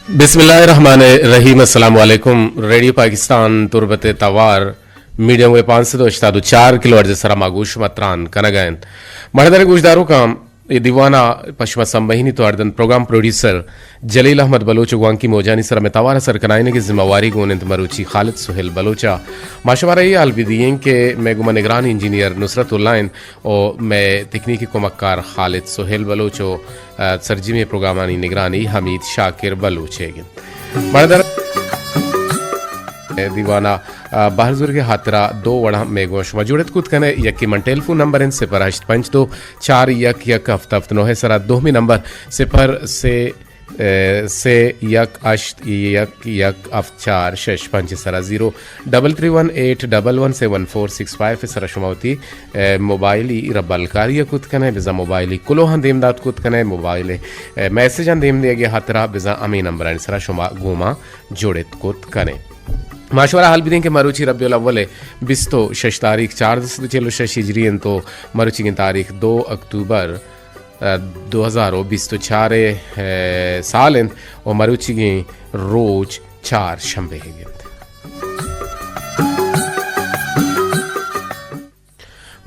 بسم اللہ الرحمن الرحیم۔ السلام علیکم۔ ریڈیو پاکستان تربت توار میڈیم ویو پانچ سد و ہشتاد و چار کلو ہرٹز سرا ما گوش متران کنگا انت۔ مہدر گوشداروکاں، اے دیوانا پشما سمبہینی تو اردن پروگرام پروڈیوسر جلیل احمد بلوچ و گوانکی موجانی سرا میں توارا سر کنائنے کے ذمہ واری گون انت مروچی خالد سہیل بلوچا۔ ما شمارا یہ حال بھی دیئیں کہ میں گما نگران انجینئر نصرت اللہ انت و میں تکنیکی کمکار خالد سہیل بلوچ و، آ، سرجمی پروگرامانی نگرانی حمید شاکر بلوچ ہے گند۔ مردر دیوانا، آ، بہر زورگے ہاترا دو وڑا میں گوش ما جوڑت کت کنے، یکی من ٹیلیفون نمبر انت صفر ہشت پنچ دو چار یک یک ہفت ہفت نو ہے سرا دومی نمبر صفر سے، اے، سے یک ہشت یک یک ہفت چار شش پنچ سرا زیرو ڈبل تھری ون ایٹ ڈبل ون سیون فور سکس فائیو سرا شما وتی، اے، موبائلی را بلکاری کت کنے، بزاں موبائلی کلوہاں دیم دات کت کنے، موبائل، اے، میسجاں دیم دیگے ہاترا بزاں ہمیں نمبرانی سرا شما گوما جوڑت کت کنے۔ ما شمارا حال بدیں کہ مروچی ربیع الاول بیست و شش تاریخ چاردہ سد چل و شش ہجری انت و مروچی تاریخ دو اکتوبر، اے، دو ہزار و بیست و چار، اے، سال انت و مروچیگیں روچ چار شنبے انت۔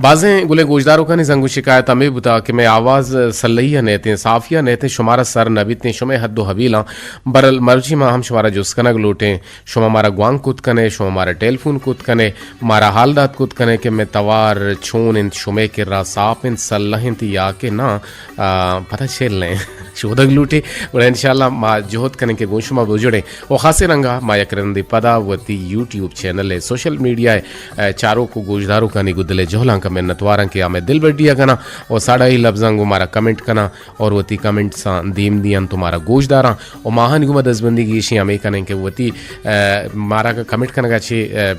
بازیں گلیں گوشداروکانی زنگ و شکایت ہمے بوتا کہ مئے آواز سلہی ء نیتیں، صافی ء نیتیں، شمارا سر نہ بیتیں، شمئے حد و حویلاں۔ برل مرچی ما ہم شمارا جست کنگ لوٹیں، شما مارا گوانک کت کنے، شما مارا ٹیلیفون کت کنے، مارا حال دات کت کنے کہ مئے توار چون انت، شمئے کرا ساپ انت، سلہ انت یا کہ نا، آ، پتہ چلیں۔ شودگ لوٹی، گڑا انشاءاللہ ما جہد کنیں کہ گوں شما بجڑیں۔ و خاصیں رنگا ما یک رندے پدا وتی یوٹیوب چینل ء، سوشل میڈیا ء، اے، چاروک و گوشداروکانی گوں دل ء جہلانک ء منتواراں کہ آ مئے دل بڈی ء کناں و ساڑائی لبزاں گوں مارا کمنٹ کناں اور وتی کمنٹساں دیم دیاں تو مارا گوش داراں و ماہانی گوں ما دزبندی گیشیں ہمے کنیں کہ وتی، اے، مارا کمنٹ کنگا چے، اے،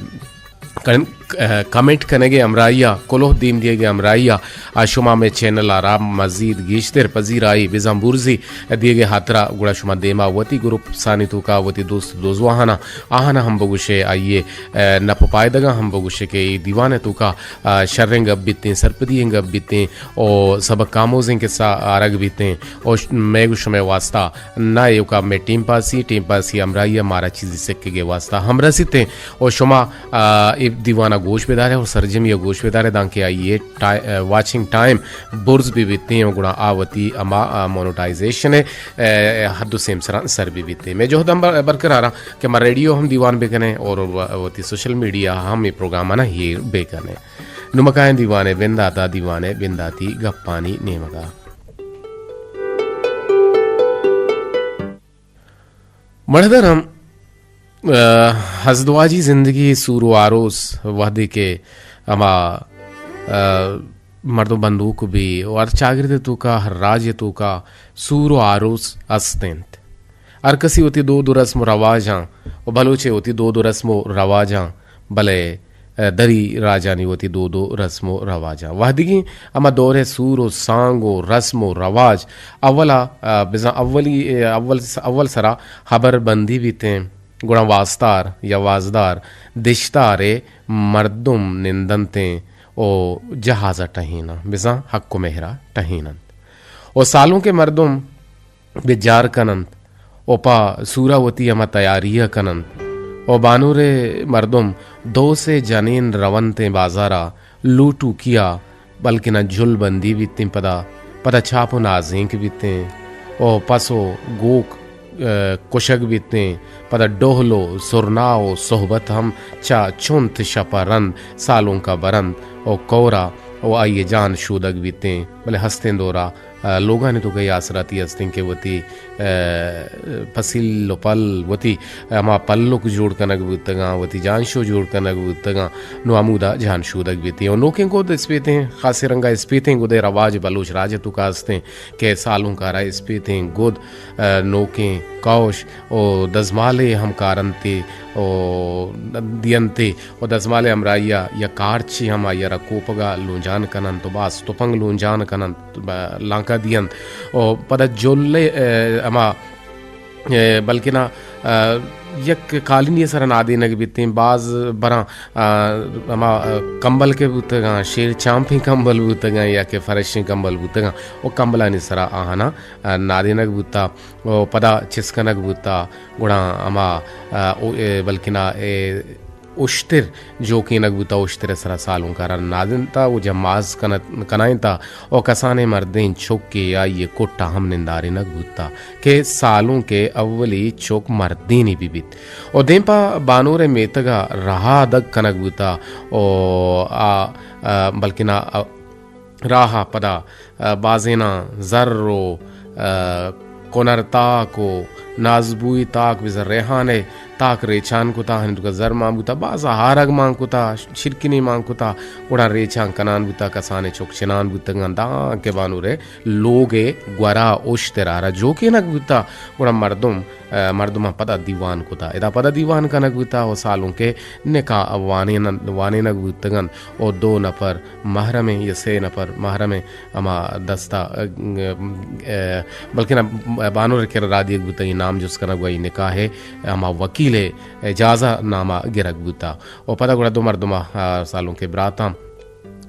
کن-، ک-، کمنٹ کنگ ء ہمراہی ء، کلوہ دیم دیگ ء ہمراہی ء، آ شما مئے چینل ء را مزید گیشتر پذیرائی بزاں برزی دیگ ء ہاترا گڑا شما دیما وتی گروپسانی توکا وتی دوست دوزواہانا آہانا ہم بگوشے، آئی ء، ء، نپ و پائدگاں ہم بگوشے کہ اے دیوان ء توکا، ء، شریں گپ بیتیں، سرپدی ئیں گپ بیتیں او سبق آموزیں قصہ آرگ بیتیں او ش-، مئے گوں شمئے واسطہ نہ ایوکا مئے ٹیم پاسی، ٹیم پاسی ہمراہی ء مارا چیزی سکگ ء واسطہ ہم رسیتیں او شما آ، اے دیوان ء گوش بدارے اور سرجمی ء گوش بدارے دانکہ آئی ء ٹا-، آ، واچنگ ٹائم برز بہ بیتیں و گڑا آ وتی ہما، آ، مونوٹائزیشن ء، آ، حد و سیمسراں سر بہ بیتیں۔ مئے جہد ہم بر-، برقرار آں کہ ما ریڈیو ہم دیوان بکنیں اور و-، وتی سوشل میڈیا ہم اے پروگرام ء ہیر بکنیں۔ نمکائیں دیوان ء بنداتا دیوان ء بنداتی گپانی نیمگا۔ مڑدر ہم، آ، ہزدواجی زندگی سور و آروس وہدے کہ ہما، آ، مردم بندوک بی و ہر چاگرد توکا، ہر راج توکا سور و آروس است انت۔ ہر کسی وتی دود و رسم و رواجاں و بلوچے وتی دود و رسم و رواجاں، بلے دری راجانی وتی دود و رسم و رواجاں۔ وہدیگیں ہما دور ء سور و سانگ و رسم و رواج اولا، آ، بزاں اولی، آ، اول س-، اول سرا ہبر بندی بیتیں، گڑا واستار یا وازدار دشتار ء مردم نندنتیں و جہاز ء ٹہیناں، بزاں حق و مہر ء ٹہیننت و سالونک ء مردم بجار کننت و پہ سورا وتی ہما تیاری ء کننت و بانور ء مردم دو سے جنین رونتیں بازارا لوٹوکیا بلکنا جل بندی بیتیں پدا، پدا چاپ و نازینک بیتیں و پس و گوک، ء، کشگ بیتیں، پدا ڈہل و سرنا و صحبت ہم چہ چنت شپا رند سالونکا برنت و کورا و آئی جان شودگ بیتیں، بلے ہستیں دورا ء، لوگانی توکا اے آسراتی استیں کہ وتی، ء، پسیل و پل، وتی ہما پلک جوڑ کنگ بوتگاں، وتی جانشو جوڑ کنگ بوتگاں، نو ہمودا جان شودگ بیتیں۔ و نوکیں گد اسپیتیں، خاصیں رنگا اسپیتیں گدے رواج بلوچ راج توکا استیں کہ سالونکارا اسپیتیں گد، ء، نوکیں کوش و دزمالے ہم کارنتے و دینتے و دزمالے ہمراہیا یا کارچے ہم آئیارا کوپگا لونجان کننت و باز تپنگ لونجان کننت۔ ب-، لانکا دینت و پدا جل ء، ء، ہما اے، بلکنا، آ، یک کالینی سرا نادینگ بیتیں، باز براں، آ، ہما، آ، کمبل کہ بوتگاں، شیر چامپیں کمبل بوتگاں یا کہ فرشیں کمبل بوتگاں، او کمبلانی سرا آہانا، آ، نادینگ بوتا، او پدا چست کنگ بوتا، گڑا ہما، آ، او، اے، بلکنا اے اشتر جوکینگ بوتا، اشتر سرا سالونکارا نادینتا و جماز کنت، کنائینتا و کسانیں مردیں چکے آئی کٹا ہم نندارینگ بوتا کہ سالونکے اولی چک مردینی بہ بیت و دیم پہ بانور میتگا رہا دگ کنگ بوتا و آ، آ، بلکنا، آ، راہ ء پدا، آ، بازیناں زر و، آ، کنر تاک و نازبوئی تاک بزاں ریحان ء تاک ریچان کتا، ہنی توکا زر مان بوتا، باز ہارگ مان کتا، شیرکنی مان کتا، گڑا ریچان کنان بوتا، کسانیں چک چنان بوتگاں، داں کہ بانور ء لوگ ء گورا اشتر آرا جوکینگ بوتا، گڑا مردم، آ، مردماں پدا دیوان کتا، ادا پدا دیوان کنگ بوتا و سالونکے نکاح وانین-، وانینگ بوتگن و دو نفر محرمیں یا سے نفر محرمیں ہما دستا، ا، ا، بلکنا بانور کر را دیگ بوتا، ای نام جست کنگ و ای نکاح ء ہما وکیل ء اجازہ نامہ گرگ بوتا۔ و پدا گڑا دو مردم ء، آ، سالونکے براتاں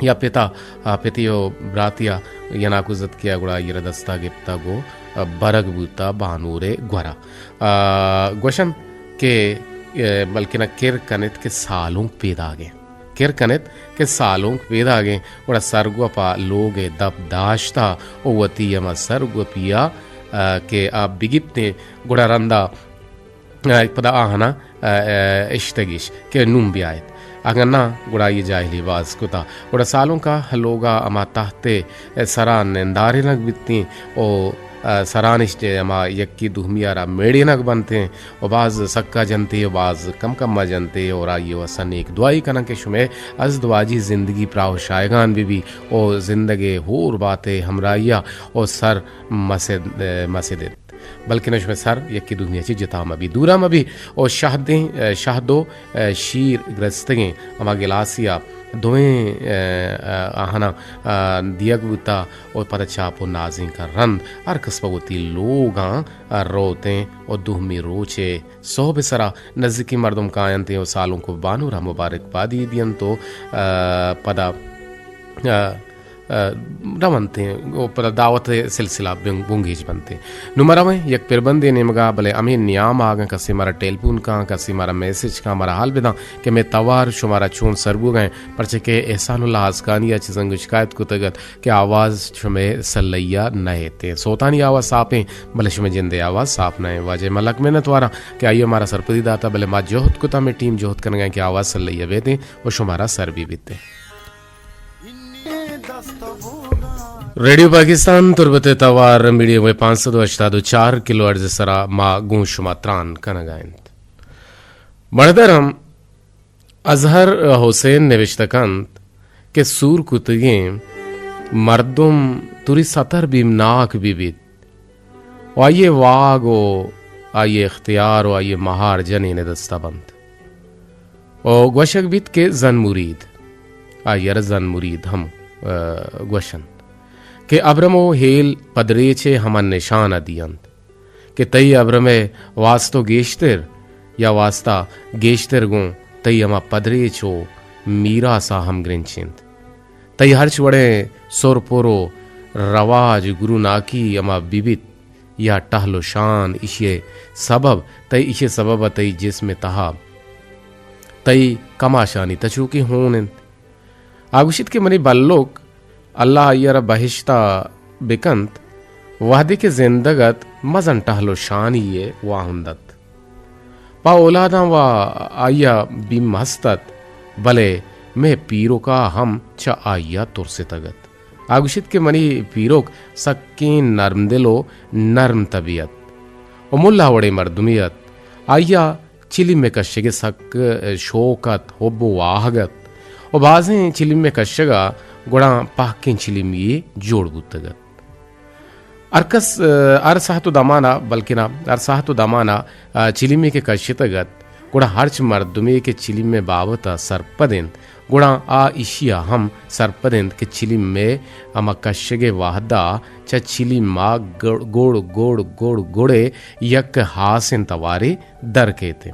یا پتا، آ، پتی و براتی ء یناکو زتکے ء گڑا آئی را دستا گپتا گو، آ، برگ بوتا بانور ء گورا۔ آ، گوشن کہ، آ، بلکنا کر کنت کہ سالونک پیداگیں۔ کر کنت کہ سالونک پیداگیں، گڑا سرگوپا لوگ ء دپ داشتا و وتی ہما سرگوپیا، آ، کہ آ بگپتیں، گڑا رندا، آ، پدا آہنا، آ، آ، اشتگیش کہ نون بیایت۔ اگن نہ، گڑا آئی جاہلی باز کتا۔ گڑا سالونکا لوگا ہما تحت سرا نندارینگ بیتیں و، آ، سرانش جے ہما یکی دومی آرا میڑینگ بنتیں۔ و باز سکا جنتے و باز کم کما جنتے و رائی و سنیک دعائی کنن کہ شمے ازدواجی زندگی پراہ و شایگان بہ بی و زندگے ہور باتے ہمراہیا و سر مسد، مسد انت، بلکن شمے سر یکی دومی چی جتا مبی، دورا مبی و شہدیں، شہد و شیر گرستگیں ہما گلاسیا دوئیں آہنا دیگ بوتا و پدا چاپ و نازینکا رند ہر کس پہ وتی لوگاں روتیں و دومی روچے سہب سرا نزیکی مردم کاینت و سالونک و بانورا مبارک بادی دینت و، آ، پدا، آ، آ، رونت و پدا دعوت سلسلہ بن-، بنگیج بنت۔ نوں ما رویں یک پربندے نیمگا، بلے ہمے نیام آگاں کسے مارا ٹیلیفون کاں، کسے مارا میسج کاں، مارا حال بداں کہ مئے توار شمارا چون سر بوگا انت، پرچہ کہ احسان اللہ آسکانی ء چیزاں گوں شکایت کتگ ات کہ آواز شمئے سلہ ء نہ ایت۔ سوتانی آواز ساپ انت، بلے شمئے جندے آواز ساپ نہ انت۔ واجہ ما لک منت واراں کہ آئی ء مارا سرپدی داتا، بلے ما جہد کتا، مئے ٹیم جہد کنگا انت کہ آواز سلہ ء بیت انت و شمارا سر بہ بیت انت۔ ریڈیو پاکستان تربت ء توار میڈیم ویو پانچ سد و ہشتاد و چار کلو ہرٹز ء سرا ما گوں شما تران کنگا انت۔ مڑدر ہم اظہر حسین نوشتہ کنت کہ سور کتگیں مردم توری ستر بیمناک بہ بیت و آئی ء واگ و آئی ء اختیار و آئی ء مہار جنین ء دستا بنت و گوشگ بیت کہ زن مرید، آئی ء را زن مرید ہم، آ، گوش انت کہ ابرم و ہیل پدریچ ء ہما نشان ء دینت۔ کہ تئی ابرم ء واستو گیشتر یا واستا گیشتر گوں تئی ہما پدریچ و میراث ء ہمگرنچ انت۔ تئی ہرچ وڑیں سر پر و رواج گروناکی ہما بہ بیت یا ٹہل و شان ایشی ء سبب، تئی ایشی ء سبب ء تئی جسم ء تہا تئی کماشانی تچوکیں ہون انت۔ آ گوشیت کہ منی بلک اللہ آئی ء را بہشت ء بکنت، وہدے کہ زندگ ات مزن ٹہل و شانی ء واہند ات۔ پہ اولاداں و آئی ء بیم ہست ات، بلے مئے پیرک ء ہم چہ آئی ء ترستگ ات۔ آ گوشیت کہ منی پیرک سکیں نرم دل و نرم طبیعت و ملا وڑیں مردمے ات۔ آئی ء چلیم ء کشگ ء سک شوق ات، حب و واہگ ات و بازیں چلیم ء کشگ ء گڑا پہکیں چلیمی جوڑ بوتگ ات۔ ہر کس، ہر ساعت و دمان ء، بلکنا ہر ساعت و دمان ء چلیمے کہ کشتگ ات، گڑا ہرچ مردمے کہ چلیم ء بابت ء سرپد انت، گڑا آ ایشی ءَ ہم سرپد انت کہ چلیم ءِ ہما کشگ ءِ وہد ءَ چہ چلیم ءَ گڑ، گڑ، گڑ، گڑ، گڑ ءِ یک ہاسیں توارے در کیت۔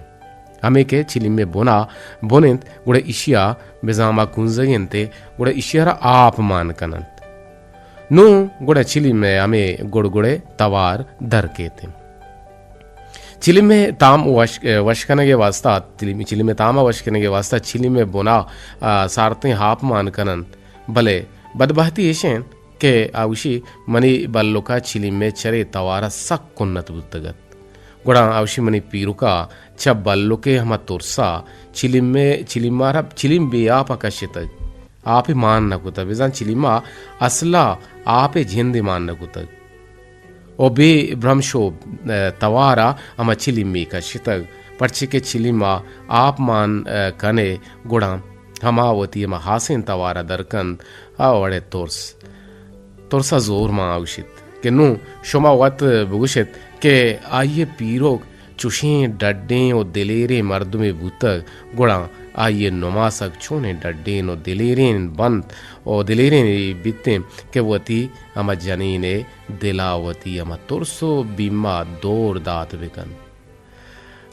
ہمے کہ چلیم ءِ بن ءَ بن انت، گڑا ایشی ءَ بزاں ہما کنزگ انت ءُ گڑا ایشی ءَ را آپ مان کن انت۔ نوں گڑا چلیم ءِ ہمے گڑ گڑ ءِ توار در کیت انت۔ چلیم ءِ تام وش، وش کنگ ءِ واستہ، چلیم، چلیم ءِ تام ءَ وش کنگ ءِ واستہ چلیم ءِ بن ءَ، آ، سارتیں آپ مان کن انت، بلے بدبہتی ایش انت کہ آ گوشی، منی بلک ءَ چلیم ءِ چرے توار ءَ سک کنت بوتگ ات۔ گڑا آ گوشی، منی پیرک ءَ چہ بلک ءِ ہما ترس ءَ چلیم ءِ، چلیم ءَ را، چلیم بے آپ ءَ کشتگ۔ آپ مان نہ کتگ، بزاں چلیما اصلا آپ جند مان نہ کتگ۔ او بے برمش و، ء، توارا ہما چلیمی کشتگ، پرچے کہ چلیما آپ مان، ء، کنے گڑا ہما وتی ہما ہاسیں توارا در کنت، آ وڑے ترس۔ ترسا زور مان اوشت کہ نوں شما وت بگوشت کہ آئی پیروک چوشیں ڈڈیں و دلیریں مردمے بوتگ، گڑا آئی ء نماسگ چونیں ڈڈیں و دلیریں بنت و دلیریں بیتیں کہ وتی ہما جنین ء دل ء وتی ہما ترس و بیم ء دور دات بہ کنت۔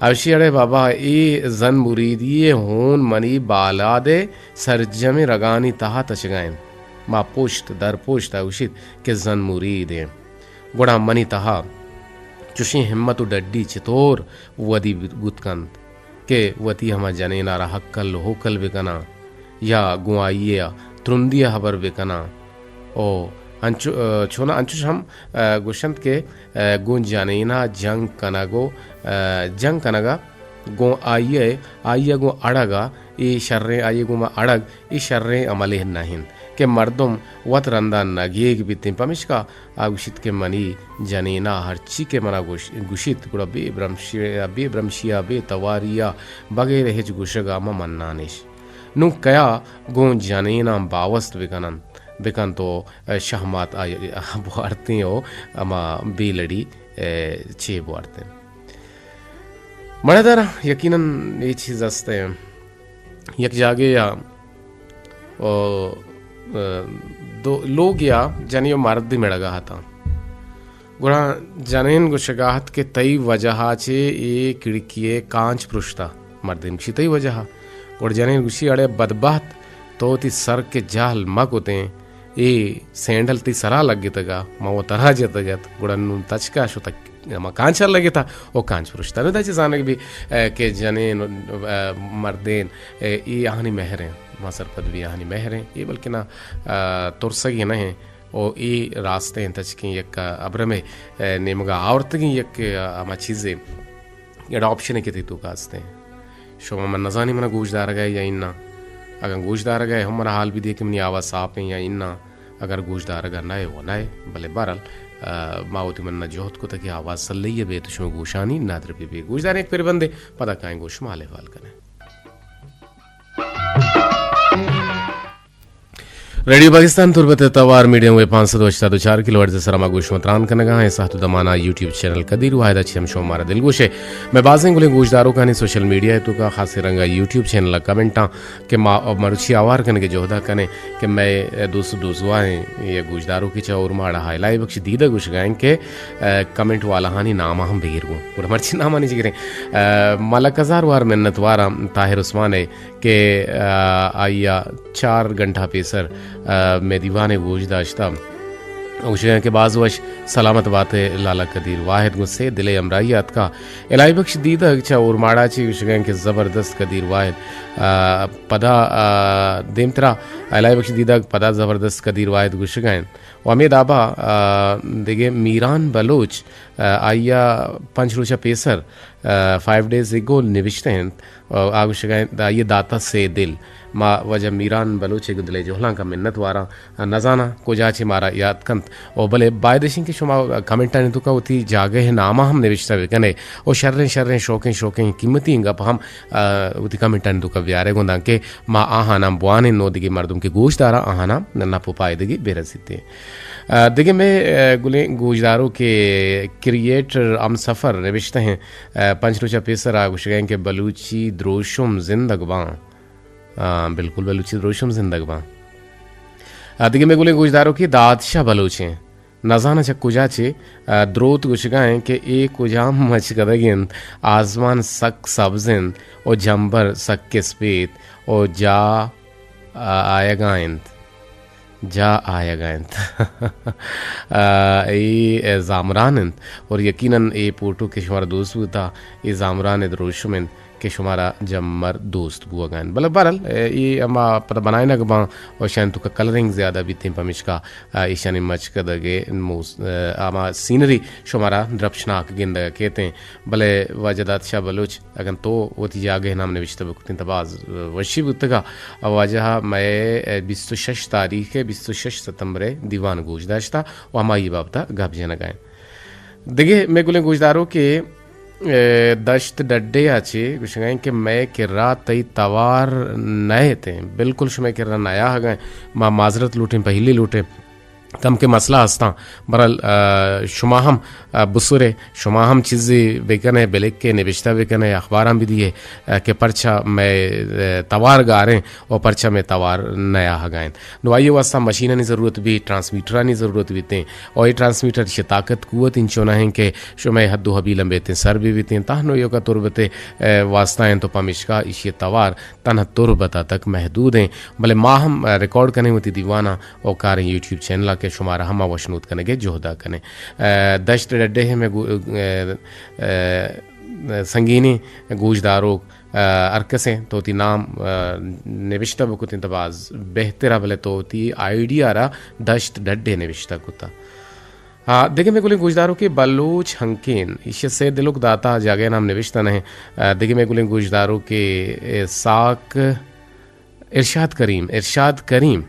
اوشی اڑے بابا، اے زن مریدی ء ہون منی بالاد ء سرجمیں رگانی تہا تچگ ء انت۔ ما پشت در پشت ء گوشیت کہ زن مرید انت۔ گڑا منی تہا چوشیں ہمت و ڈڈی چتور ودی بوت کنت کہ وتی ہما جنین ء را ہکل و ہوکل بہ کناں یا گوں آئی ء ترندی ء ہبر بہ کناں؟ او انچو، ء، چونا انچوش ہم، ء، گوشنت کہ، ء، گوں جنین ء جنگ کنگ و، ء، جنگ کنگ ء گوں آئی ء، آئی ء گوں اڑگ ء اے شریں، آئی ء گوں ما اڑگ اے شریں عملے نہ انت کہ مردم وت رندا نگیگ بیتیں۔ پمیشکا آ گوشیت کہ منی جنینا ہرچی کہ منا گوش-، گوشیت، گڑا بے برمشی، بے برمشیا، بے تواریا، بغیر ہچ گوشگا ما منانش۔ نوں کیا گوں جنیناں باوست بکنن، بکنت و شہمات آ، آ بوارتیں و ہما بے لڑی، اے، چے بوارتیں۔ مڑدار یقیناً اے چیز است ہے۔ یک جاگے یا، او، ء، دو، لوگ یا جنی و مردی مڑگا ہتا۔ گڑا جنین گوشگا ہت کہ تئی وجہا چے اے کھڑکی ء کانچ پرشتا۔ مردین گوشی تئی وجہا۔ گڑا جنین گوشی اڑے بدبخت، تو وتی سر کہ جہل مہ کتیں، اے سینڈل تئی سرا لگتگا، ما و ترا جتگ ات، گڑا نون تچکا شتگ۔ ہما کانچ ء لگتا، او کانچ پرشتا۔ نوں دا چہ زانگ بی، ء، کہ جنین، ء، مردین، ء، اے آہانی مہر انت، ما سرپد بی آہانی مہر انت، اے بلکنا، ء، ترسگی نہ انت، او اے راستیں تچکیں یک ابرمے، ء، نیمگا آورتگیں یک، ء، ہما چیزے، ایڈ آپشنے کہ تئی توکا استیں۔ شما من نزانی منا گوش دارگا یا اناں۔ اگاں گوش دارگا ہم منا حال بی دے کہ منی آواز صاف ہیں یا اناں۔ اگر گوش دارگ ء نہ ئے و نہ ئے، بلے بہرحال، ء، ما وتی من ء جہد کتگ کہ آواز سلئی ء بیت، شمئے گوشانی ندر بہ بی۔ گوشداریں یک پربندے، پدا کائیں گوں شما حال احوال کنیں۔ ریڈیو پاکستان تربت ء توار میڈیم ویو پانچ سد و ہشتاد و چار کلو ہرٹز ء سرا ما گوش متران کنگا ہیں۔ ساعت و دمانا یوٹیوب چینل قدیر واحد ء چہ ہم شما مارا دلگوش ہے۔ میں بازیں گلیں گوشداروکانی سوشل میڈیا ء توکا خاصیں رنگا یوٹیوب چینل ء کمنٹاں کہ ما مروچی آوار کنگ ء جہدا کنیں کہ مئے دوست و دوزواہیں یک گوشداروکے چہ اورماڑا ہا الہی بخش دیدہ گوشگا انت کہ، ء، کمنٹ والاہانی ناماں ہم بگیر گوں۔ گڑا مرچی نامانی چی گریں؟ ء، ما لک ہزار وار منت واراں طاہر عثمان ء کہ، ء، آئی ء چار گھنٹہ پیسر، ء، مئے دیوان ء گوش داشتہ۔ گوشگا انت کہ باز وش سلامت بات ئے لالا قدیر واحد گوں سے دل ء ہمراہی ء اتکا۔ الہی بخش دیدگ چہ اورماڑا چی گوشگا انت کہ زبردست قدیر واحد، ء، پدا، ء، دیمترا الہی بخش دیدگ پدا زبردست قدیر واحد گوشگا انت۔ و ہمے دابا، ء، دگہ میران بلوچ، ء، آئی ء پنچ روچ ء پیسر، ء، فائیو ڈیز اگو نبشتہ انت۔ آ گوشگا انت، آئی ء داتا سے دل۔ ما واجہ میران بلوچ ء گوں دل ء جہلانکاں منت واراں، نزاناں کجا چہ مارا یات کنت۔ او بلے باید اش انت کہ شما کمنٹانی توکا وتی جاگہ ء ناماں ہم نبشتہ بہ کن ئے۔ او شریں شریں شوکیں شوکیں قیمتی گپ ہم، آ، وتی کمنٹانی توکا بیار ئے گوں دانکہ ما آہاناں بوانیں نوں دگہ مردم کہ گوش داراں آہاناں نپ و پائدگی بہ رسیت۔ آ، دگہ مئے، آ، گلیں گوشداروکے کریئیٹر ہمسفر نبشتہ ہیں، آ، پنچ روچ ء پیسر آ گوشگا انت کہ بلوچی دروشم زندگ باں۔ آ، بالکل بلوچی دروشم زندگ باں۔ آ، دگہ مئے گلیں گوشداروکے داد شاہ بلوچ ایں۔ نزاناں چہ کجا چہ، آ، دروت گوشگا ایں کہ اے کجام مچکدگ انت، آزمان سک سبز انت و جمبر سک اسپیت و جا، آ، آیگا انت۔ جا آیگا انت۔ آ، اے زامران انت اور یقیناً اے پوٹو کہ شمارا دوست بوتا، اے زامران دروشم انت کہ شمارا جمبر دوست بوگا انت۔ بلے بہرحال، اے ہما پدا بنائینگ باں اور شاید تو کلرنگ زیادہ بیتیں، پمشکا، آ، ایشانی مچکدگ موس-، آ، ہما سینری شمارا درپشناک گندگ کیتیں۔ بلے واجہ داد شاہ بلوچ، اگن تو وتی جاگہ نام نوشتہ بکتیں تہ باز وشی بوتگا۔ واجہ مئے بیست و شش تاریخ ء، بیست و شش ستمبر ء دیوان گوش داشتہ و ہمائی بابت ء گپ جنگا ایں۔ دگہ مئے گلیں گوشداروکے، اے، دشت ڈڈے ء چہ گوشگا ایں کہ مئے کرا تئی توار نہ اتیں، بالکل شمئے کرا نیاہگا ایں، ما معذرت لوٹیں، پہلی لوٹیں۔ کم کہ مسئلہ ہستاں، برحال، آ، شما ہم، آ، بسرے، شما ہم چیزے بکنے، بلکے، نبشتہ بکنے، اخباراں بدیے، آ، کہ پرچا مئے، آ، توار گاریں و پرچا مئے توار نیاہگا انت۔ نو آئی واسطہ مشینانی ضرورت بیت، ٹرانسمیٹرانی ضرورت بیتیں، و اے ٹرانسمیٹر چہ طاقت قوت انچو نہ انت کہ شمئے حد و حبیل ہم بیتیں سر بہ بیتیں، تہنو ایوکا تربتے، آ، واسطہ انت و پمشکا ایشی توار تنہا تربت ء تک محدود ایں، بلے ما ہم، آ، ریکارڈ کنیں وتی دیواناں و کاریں یوٹیوب چینل ء کہ شمارا ہما وشنود کنگ ء جہد ء کنیں۔ آ، دشت ڈڈے ء مئے گو-، آ، آ، سنگینیں گوشداروک، آ، ہر کسے تو وتی نام، آ، نبشتہ بکتیں تو باز بہتر ء، بلے تو وتی آئیڈیا را دشت ڈڈے نبشتہ کتا۔ آ، دگہ مئے گلیں گوشداروکے بلوچ ہنکین، ایشی ء سے دلک داتا، جاگہ نام نوشتہ نہ انت۔ آ، دگہ مئے گلیں گوشداروکے، اے، ساک ارشاد کریم، ارشاد کریم،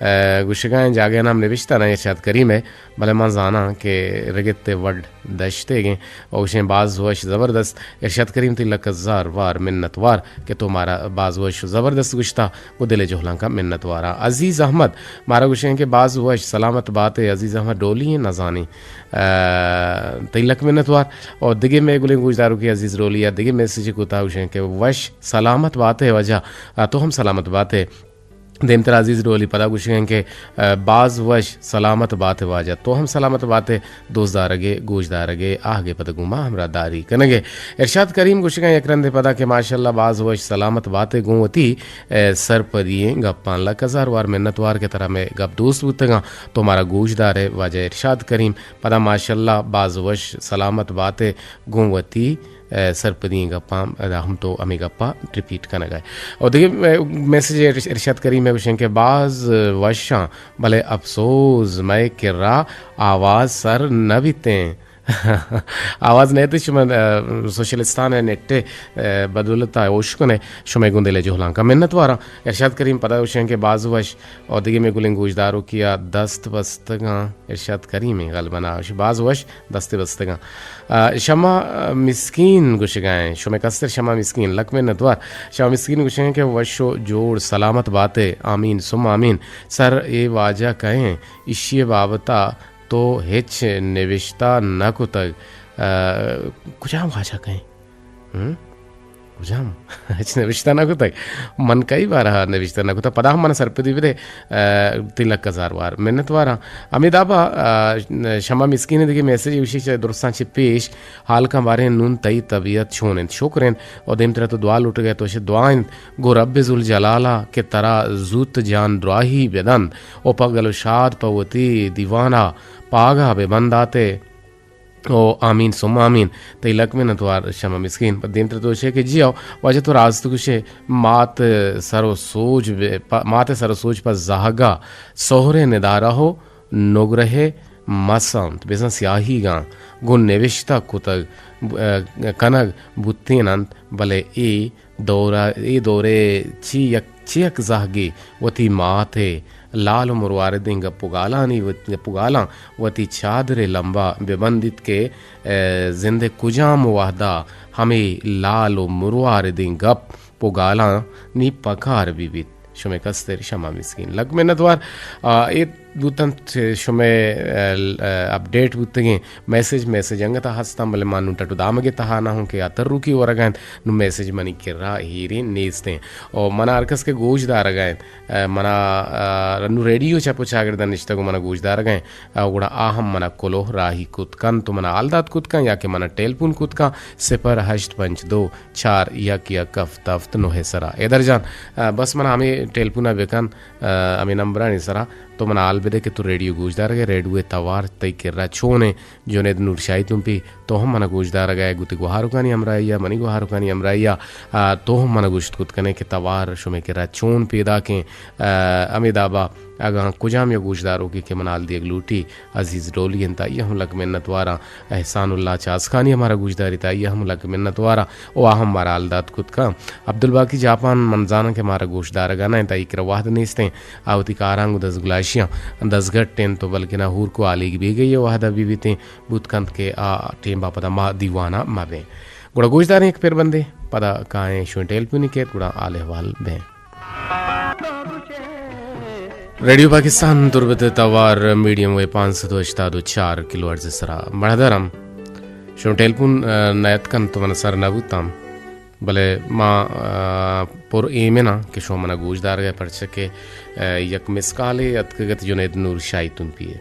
آ، گوشگا ایں، جاگہ نام نوشتہ نہ انت ارشاد کریم ء، بلے من زاناں کہ رگت ء وڈ دشتیگیں و گوشیں باز وش زبردست۔ ارشاد کریم تئی لک ہزار وار منت وار کہ تو مارا باز وش و زبردست گوشتا۔ گوں دل ء جہلانکاں منت واراں۔ عزیز احمد مارا گوشیں کہ باز وش سلامت بات ئے عزیز احمد ڈولی ایں نزانیں۔ آ، تئی لک منت وار۔ اور دگہ مئے گلیں گوشداروکے عزیز ڈولی ء دگہ میسج کتا گوشیں کہ وش سلامت بات ئے واجہ۔ آ، تو ہم سلامت بات ئے۔ دیمترا عزیز ڈولی پدا گوشیں کہ، آ، باز وش سلامت بات ئے واجہ۔ تو ہم سلامت بات ئے۔ دوست دارگ ء گوش دارگ ء آہگ ء پد گوں ما ہمراہ داری کنگ ء۔ ارشاد کریم گوشگاں یک رندے پدا کہ ماشاءاللہ باز وش سلامت بات ئے گوں وتی، اے، سرپدی ئیں گپاں۔ لک ہزار وار منت وار کہ ترا مئے گپ دوست بوتگاں، تو مارا گوش دار ئے واجہ ارشاد کریم۔ پدا ماشاءاللہ باز وش سلامت بات ئے گوں وتی، اے، سرپدی ئیں گپاں۔ ادا ہم تو ہمے گپا ریپیٹ کنگ ء۔ اور دگہ، اے، میسج ارش-، ارشاد کریم ء گوشیں کہ باز وشاں بلے افسوز مئے کرا آواز سر نہ بیتیں۔ آواز نئیت شما، آ، سوشلستان ء نیٹ ء، آ، بدولت ء اوشکن ء شمئے گوں دل ء جہلانکاں منت واراں۔ ارشاد کریم پدا گوشیں کہ باز وش اور دگہ مئے گلیں گوشداروکے ء دست بستگاں۔ ارشاد کریم ء غالباً آ باز وش دست بستگاں۔ آ، شما، آ، مسکین گوشگائیں، شمئے کستر شما مسکین، لک منت وار۔ شما مسکین گوشگائیں کہ وش و جوڑ سلامت بات ئے، آمین ثم آمین۔ سر اے واجہ کئے ایں، ایشی ء بابت ء تو ہچ نبشتہ نہ کتگ۔ آ، کجام واجہ کئے ایں؟ ہم؟ کجام؟ ہچ نبشتہ نہ کتگ۔ من کئی بارہ نبشتہ نہ کتگ۔ پدا ہم من سرپدی بدے، آ، تئی لک ہزار وار منت واراں۔ ہمے دابا، آ، شما مسکین دگہ میسج اوشی چہ درستاں چہ پیش حال کن باریں نون تئی طبیعت چون انت؟ شکر انت۔ و دیمترا تو دعا لوٹگ ء تو اش دعا انت۔ گوں رب ذوالجلال ء کہ ترا زوت جان دراہی بدنت و پہ گل و شاد پہ وتی دیوان ء پاگہ بہ بندات ئے۔ او آمین ثم آمین۔ تئی لک منت وار شما مسکین۔ پہ دیمتر تو گوشے کہ جی او واجہ تو راست گوشے، مات سر و سوج بہ-، پہ-، مات سر و سوج پہ زہگا سہرے ندارہ و نگرہے مس انت، بزاں سیاہیگاں گوں نوشتہ کتگ، ب-، کنگ بوتین انت، بلے اے دور ء، اے دور ء چی یک، چی یک زہگے وتی مات ء لال و مرواردیں گپ و گالانی وت-، گپ و گالاں وتی چادر ء لمبا بہ بندیت کہ، اے، زند ء کجام وہدا ہمے لال و مرواردیں گپ و گالانی پکار بہ بیت۔ شمئے کستر شما مسکین۔ لک منت وار۔ آ، اے بوتنت، شمئے، ا، ا، اپڈیٹ بوتگیں میسج، میسج انگتا ہستاں، بلے ما نوں ٹٹ و دامگے تہا نہ ہوں کہ اتر روکی ورگا انت، نوں میسج منی کرا ہیریں نیستیں۔ او منا ہر کس کہ گوش دارگا انت، ا، منا، ا، نوں ریڈیو چپ و چاگردن نشتگ و منا گوش دارگا انت، ا، گڑا آ ہم منا کلوہ راہی کت کنت و منا حال دات کت کن یا کہ منا ٹیلیفون کت کن صفر ہشت پنچ دو چار یک یک ہفت ہفت نوہ سرا۔ حیدر جان، ا، بس منا ہمے ٹیلیفونا بکن، ا، ہمے نمبرانی سرا تو منا حال بدے کہ تو ریڈیو گوش دارگئے، ریڈیوئے توار تئی کرا چونیں؟ جنید نور شاہی تمپی، تو ہم منا گوش دارگئے، گوں تئی گوہارکانی ہمراہیا، منی گوہارکانی ہمراہیا، ا، تو ہم منا گوشت کت کنے کہ توار شمے کرا چون پیداکیں، ا، ہمے دابا اگاں کجام یک گوشداروکے کہ منا حال دیگ لوٹی، عزیز ڈولی انت، آئی ء ہم لک منتواراں۔ احسان اللہ چاسکانی ء مارا گوشداریت، آئی ء ہم لک منتواراں۔ او آ ہم مارا حال دات کت کن۔ عبدالباقی جاپان، من زاناں کہ مارا گوشدارگ ء نہ انت، آئی کرا وہد نیست انت، آ وتی کاراں گوں دزگلائشیاں دزگٹ انت، تو بلکنا ہور کو آلیگ بیگئی ء وہد ء بہ بیتیں، بوت کنت کہ آ ٹیم ء پدا ما دیوان ء مہ بیں۔ گڑا گوشداریں یک پربندے، پدا کائیں شویں ٹیلیفونی کیت، گڑا حال احوال بیں۔ ریڈیو پاکستان تربت ء توار میڈیم ویو پانچ سد و ہشتاد و چار کلو ہرٹز ء سرا۔ مڑدارم شما ٹیلیفون، ا، نہ اتکن تو من سر نہ بوتاں، بلے ما، ا، پر ایمن آں کہ شما منا گوش دارگ ء، پرچہ کہ، ا، یک مس کالے اتکگ ات جنید نور شاہی تمپی ء۔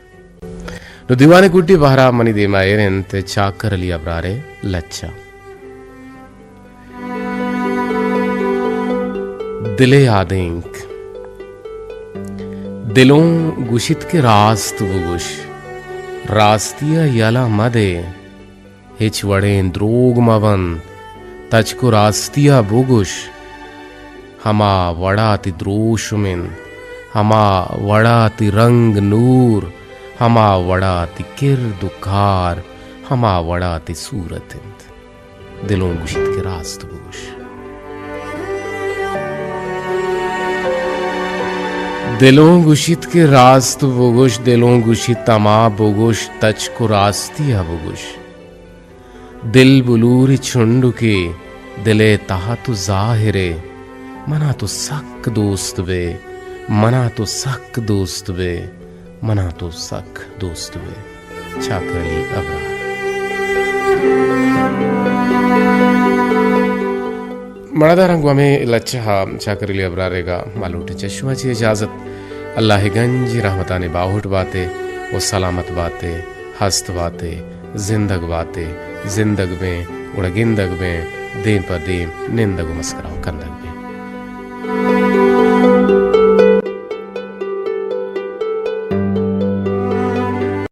نو دیوان ء گڈی بہرا منی دیما ایر انت چاکر علی ابرار ء لچہ۔ دل ء آدینک۔ دلوں گوشیت کہ راست بگوش، راستی ء یلہ مدے، ہچ وڑیں دروگ مبند، تچک و راستی ء بگوش۔ ہما وڑا تئی دروشم انت، ہما وڑا تئی رنگ نور، ہما وڑا تئی کرد و کار، ہما وڑا تئی صورت انت۔ دلوں گوشیت کہ راست بگوش۔ دلوں گوشیت کہ راست بگوش، دلوں گوشیت ہما بگوش، تچک و راستی ء بگوش۔ دل بلوری چنڈکے، دل ء تہا تو ظاہرے، منا تو سک دوست بے، منا تو سک دوست بے، منا تو سک دوست بے۔ چاکر علی ابرار۔ مڑداراں گوں ہمے لچہ ء چاکر علی ابرار ء گا ما لوٹیں چہ شما چہ اجازت۔ اللہ ء گنج رحمتانی باہوٹ باتے و سلامت باتے، ہست باتے، زندگ باتے، زندگ بیں، گڑا گندگ بیں، دیم پہ دیم نندگ و مسکرا و کندگ بیں۔